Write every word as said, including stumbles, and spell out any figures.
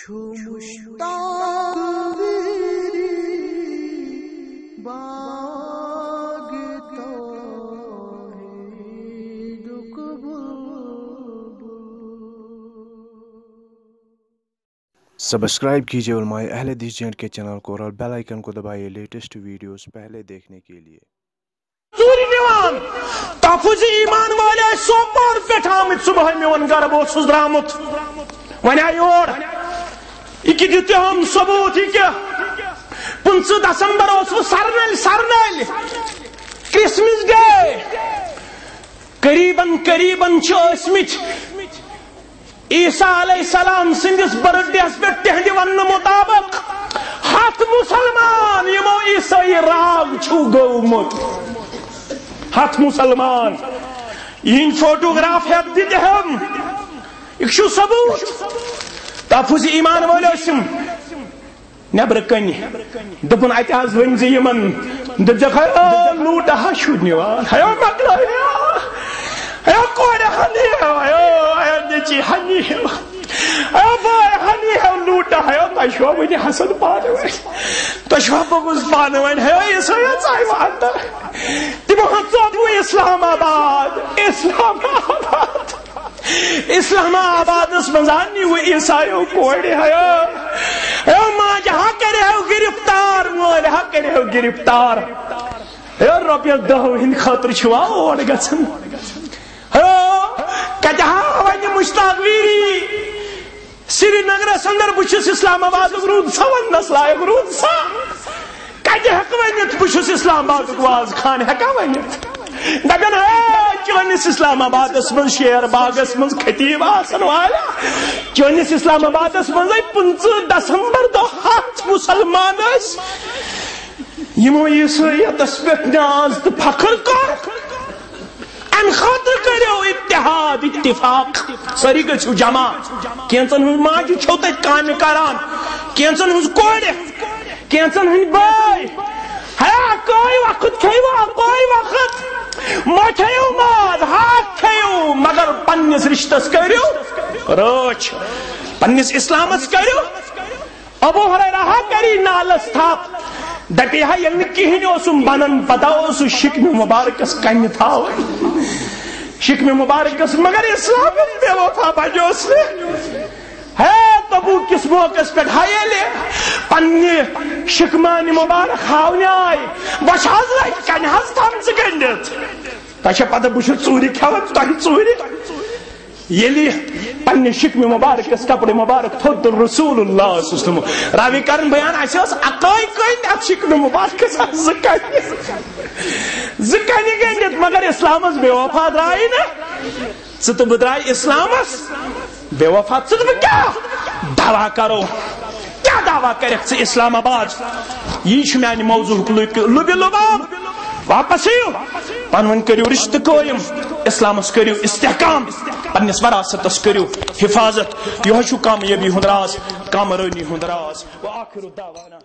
چھُ مشتاق ویری باغ توحیدُک بلبل۔ سبسکرائب کیجیے علماء اہل حدیث جے اینڈ کے چینل کو اور بیل آئیکن کو دبائیے لیٹسٹ ویڈیوز پہلے دیکھنے کے لیے۔ ژوٗرِ نِوان۔ تحفظ ایمان وٲلۍ ٲسۍ سوپور پٮ۪ٹھ آمٕتۍ، صبحٲے میون گرٕ بہٕ اوسُس درٛامُت۔ وۄنۍ آے یور۔ یہِ کہِ دِتِہَم ثبوٗت یہِ کہِ پٕنٛژٕہ دسمبر اوسُس سرنٲلۍ، سرنٲلۍ۔ Christmas day. قریباً، قریباً چھِ ٲسمٕتۍ عیسیٰ علیہ السلام سٕنٛدِس برتھ ڈے یَس پٮ۪ٹھ تِہنٛدِ وننہٕ مُطابق ہتھ مسلمان یِمو عیسٲئی راگ چھُ گوٚومُت۔ ہتھ مسلمان۔ یِہنٛدۍ فوٹوگراف ہٮ۪تھ دِتِہَم۔ یہِ چھُ ثبوٗت۔ تحفظ ایمان وٲلۍ ٲسِم۔ نیبرٕ کنہِ۔ دوٚپُن، اتہِ حظ ؤنۍ زِ یِمن، دوٚپزٮ۪کھ، ہے، لوٗٹا ہا چھُ نِوان، ہے، مۄکلٲیِو، ہے، کورِ ہا نِیو، ہے، ہے، نیٚچی ہا نِیو، ہے، بٲے ہا نِیو، لوٗٹا، ہے، تۄہہِ چھُوا وٕنہِ حسد پانہٕ ؤنۍ؟ تۄہہِ چھُوا بغض پانہٕ ؤنۍ؟ ہے، عیسٲیو ژایہِ وۄنۍ اندر۔ تِمو ہا ژوٚپ وۄنۍ اسلام آباد، اسلام آباد۔ اسلام آبادس منٛز آ نیوٗ عیسایو کورِ، ہیو، ہیو ماجہِ ہا کٔرِہو گرفتار، مٲلۍ ہا کٔرِہو گرفتار۔ ہیو رۄپیس دہو ہٕنٛدِ خٲطرٕ چھُوا اور گژھان؟ ہیو کتہِ ہا وۄنۍ مشتاق ویری؟ سرینگرس اندر بہٕ چھُس اسلام آبادُک روٗد سا وننس لایق روٗد سا۔ کتہِ ہیٚکہٕ ؤنِتھ بہٕ چھُس اسلام آبادُک وازٕ خان ہیٚکا ؤنِتھ؟ دپن، ہے، چٲنِس اسلام آبادس منٛز شیر باغس منٛز خطیب آسن والا، چٲنِس اسلام آبادس منٛزے پٕنٛژٕہ دسمبر دۄہ ہتھ مسلمان ٲسۍ، یِمو عیسٲیتس پٮ۪ٹھ ناز تہٕ فخر کوٚر۔ امہِ خٲطرٕ کٔرِو اتحاد، اتفاق، سٲری گٔژھِو جمع۔ کینٛژن ہٕنٛز ماجہِ چھو تتہِ کامہِ کران، کینٛژن ہٕنٛز کورِ، کینٛژن ہٕنٛدۍ بٲے۔ ہے، اکوے وقت کھیٚیِو، اکوے وقت۔ مہ کھیٚیِو ماز، ہاکھ کھیٚیِو، مگر پننِس رشتس کٔرِو رٲچھ، پننِس اسلامس کٔرِو۔ ابو ہریرہ ہا کری نالس تھپھ، دپے ہا، ییٚلہِ نہٕ کِہیٖنۍ اوسُم بنان، پتہ اوسُس شِکمہِ مُبارکس کنہِ تھاوان۔ شِکمہِ مُبارکس، مگر اسلام بے وفا بجوس نہٕ۔ ہے، تبوک کِس موقعس پٮ۪ٹھ ہا ییٚلہِ پننہِ شِکمانہِ مُبارک ہاونہِ آے، بۄچھِ حظ لگہِ کنہِ حظ تھمژٕ گٔنڈِتھ۔ تۄہہِ چھےٚ پتہ، بہٕ چھُس ژوٗرِ کھٮ۪وان، تۄہہِ ژوٗرِ۔ ییٚلہِ پننہِ شِکمہِ مُبارکس کپرِ مُبارک تھوٚد تہٕ رسول اللہ صلی اللہ علیہ وسلم، راوی کرن بیان، اسہِ ٲس اکٲے کٔنۍ اتھ شِکمہِ مُبارکس، آسہٕ زٕ کنہِ، زٕ کنہِ گٔنڈِتھ، مگر اسلامس بے وفا درٛایہِ نہٕ۔ ژٕ تہٕ بہٕ درٛاے اسلامس بے وفا۔ ژٕ تہٕ بہٕ کیٛاہ دعویٰ کرو؟ کیٛاہ دعویٰ کرکھ ژٕ اسلام آباد؟ یی چھُ میانہِ موضوعُک لُبہِ، لُبہِ لُباب۔ واپس یِیِو، پانہٕ ؤنۍ کٔرِو رشتہٕ قٲیِم، اسلامس کٔرِو استحکام، پننِس وراثتس کٔرِو حفاظت۔ یِہوٚے چھُ کامیٲبی ہُنٛد راز، کامرٲنی ہُنٛد راز۔ وآخر دعوانا